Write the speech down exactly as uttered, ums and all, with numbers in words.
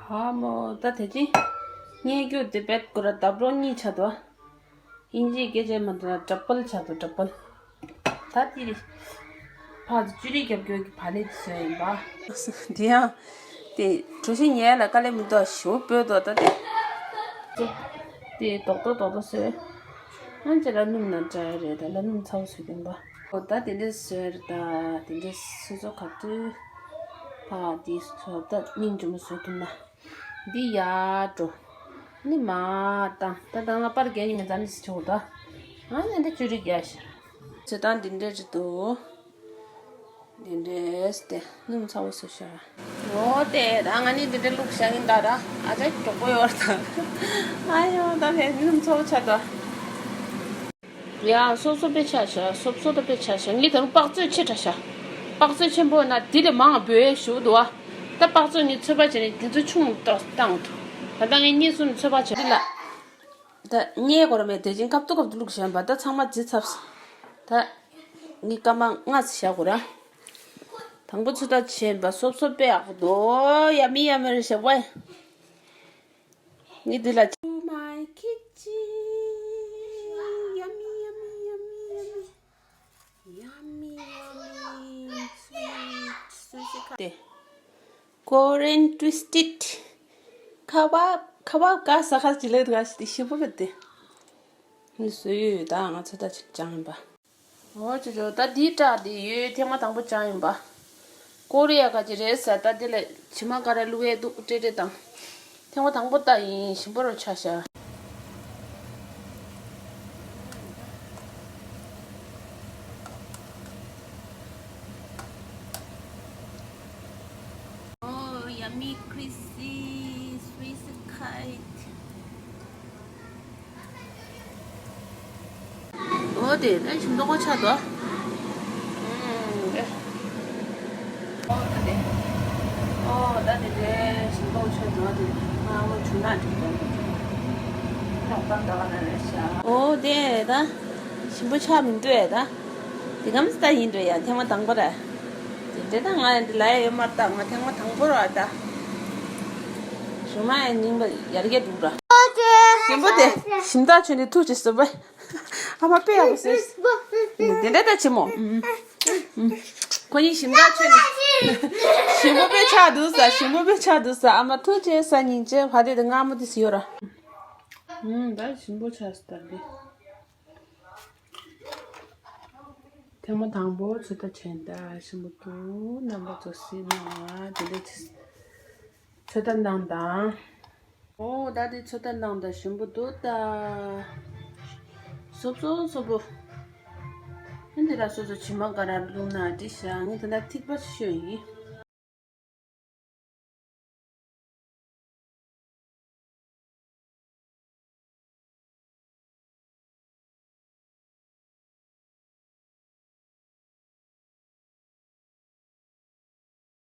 ཨ་མོ་ད་དེ་ཅི། ངའི་རྒྱུ་དེ་བེད་ཀོ་ར་ད་བྲོ་གཉིས་ཆགས་འདུག་ཨིན་ཇིའི་སྐད་ཆ་མ་འདུག་ལ་ཌབ་བལ་ཆགས་འདུག་ཌབ་བལ། ད་དེ་རེད། ཕར་དུ་ཅུ་རེ་རྒྱབ་སྐྱོར་གྱི་བག་ལེབ་བཟོས་ཡིན་པ། དེ་ཡང་། དེ་གྲོ་ཞིབ་ཉལ་ལ་དཀའ་ལས་མི་འདུག་ཞུ་བོད་དོ་ད་དེ། དེ་རྡོག་རྡོག་རྡོག་རྡོག་བཟོས། ཨང་ཅེ་ལ་སྣུམ་ན་འདྲ་རེད་ད་ལ་སྣུམ་ཚ་བོ་བཟོས་ཀྱིན་པ། འོ་ད་དེ་འདྲས་བཟོས་རེད་ད། དེ་འདྲས་སོ་སོ་ག་དུས། ཕ་དེ་བཟོ་ད་སྙིང་རྗེ་མོ་བཟོས་ཐུབ་ན། འདི་ཡར་འགྲོ། ནི་མར་བཏང་ད་ད་ང་པར་རྒྱག་ཉི་མ་ཙམ་ནི་ཆོག་ད། ཨ་ནི་འདི་ཅུ་རེ་རྒྱག་ཤར། བྱེད་སྟངས་འདི་འདྲས་རེད་འདུག་འདི་འདྲས་ཏེ་སྣུམ་ཚ་བོ་བཟོས་ཤག་འོ་དེ་ད་ང་ནི་འདི་འདྲས་བླུགས་བཞག་གིན་ད་ར། ཨ་ཅག་གྲོགས་པོ་ཡོད་རེད་ད། ཨ་ཡོ་ད་ཕན་སྣུམ་ཚ་བོ་ཆགས་ད། ཡ་སོབ་སོབ་དཔེ་ཆགས་ཤག་སོབ་སོབ་ད་དཔེ་ཆགས་ཤག་ངས་ད་རུང་དཔག་ཚོད་ཆེ་དྲགས་ཤག་དཔག་ཚོད་ཆེན་པོ་ན་དེ་ལས་མང་བ་འབོད་ཞུ་འདུག་བ། ད་དཔག་ཚོད་ངས་ཚོད་དཔག་བྱས་ནས་དེ་ཚོ་ཆུང་དུ་བཏང་འདུག་ད་ལྟ་ངས་གཉིས་གསུམ་ཚོད་དཔག་བྱས་ལ། ད་ངའི་སྐོར་མེད་དེ་ཅིང་སྐབས་ཐོག་སྐབས་ཐོག་བླུགས་བཞག་པ་ད་ཚང་མ་བརྫིས་ཚར། ད་ངའི་སྐར་མ་ལྔ་ཙམ་བཞག་དགོས་ར། དང་པོ་ཚོད་ལྟ་བྱས་པ་སོབ་སོབ་དཔེ་ཡག་པོ་འདུག་ཡ་མི་ཡ་མི་རེད་ཤག་ཝེ། ངས་འདི་ལ། Oh my kitchen. Yummy, yummy, yummy, yummy. Yummy, yummy. Sweet, sweet. དེ། Korean twisted kebab, kebab ག་ས་ཁ་ཅི་ལེ་དུ་ག་ཞི་དེ་ཞི་བོ་བེ་དེ། ནི་སུ་ཡོད་ད་ང་ཚོ་ད་ཅིག་ཅང་ཡིན་པ། འོ་ཅོ་ཅོ་ད་འདི་སྐྲག་འདི་ཡོད་ཐེངས་མ་དང་པོ་ཅང་ཡིན་པ། ཀོ་རི་ཡ་ག་ཅི་རེད་ཟེར་ད་འདི་ལ་བྱེ་མ་ག་རེ་བླུགས་ཡས་འདུག་ཏྲེ་ཏྲེ་དང་། ཐེངས་མ་དང་པོ་ད་ཡིན་ཞིམ་པོ་རུ་ཆགས་ཤག Oh, yummy, crispy, Swiss kite. འོ་དེ་ད་ཞིམ་མདོག་པོ་ཆགས་འདུག་ཨོ་ད་དེ་འདྲའི་ཞིམ་མདོག་ཆགས་འདུག་དེ་ང་ལོ་ཆུང་ན་འགྲིག་འདུག་ལོག་པར་འདྲ་བ་ན་རེད་ཤག་ཨོ་དེ་ད་ཞིམ་པོ་ཆགས་མི་འདུག་ཨེ་ད། དེ་གམ་ས་ད་ཡིན་འགྲོ་ཡ་ཐེངས་མ་དང་པོ་རེད། དེ་འདྲ་ད་ང་ཡང་འདི་ལ་ཡ་ཡོད་མ་རེད་ད། ང་ཐེངས་མ་དང་པོ་རེད་ད། ཞུ་མ་ཡ་རྙིང་པ་ཡར་རྒྱས་འདུག་ར། ཞིམ་པོ་དེ་ཞིམ་ཐག་ཆོད་ནས་ཐུགས་ཆེ་ཟེར་བས། ཨ་མ་དཔེ་ཡག་པོ་ཟེར། དེ་འདྲ་ད་ཆེ་མོ། ཁོ་གཉིས་ཞིམ་ཐག་ཆོད་ནས། ཞིམ་པོ་དཔེ་ཆགས་འདུག་ས། ཞིམ་པོ་དཔེ་ཆགས་འདུག་ས། ཨ་མ་ཐུགས་རྗེ་ཆེ་ས་སྙིང་རྗེ། ཕ་དེ་དེ་མངར་མོ་དེ་ཟེར་ཡོད་ར། ད་ཞིམ་པོ་ཆགས་སོང་ད་འདི། ཐེངས་མ་དང་པོ་ཚོད་ལྟ་བྱས་ད་ཞིམ་པོ་འདུག་རྣམ་པ་ཚོ་སྲིད་ན་དེ་འདྲ་ཚོད་ལྟ་གནང་དང་། ཨོ་ད་དེ་ཚོད་ལྟ་གནང་དང་ཞིམ་པོ་འདུག་ད། སོབ་སོབ་སོབ་པོ། ཨ་འདི་ལ་སོ་སོ་བྱེ་མ་ག་རེ་བླུགས་ན་འགྲིག་ཤག་ངས་ད་ལྟ་ཐིགས་པ་ཞིག་ཤོད་ཡིན།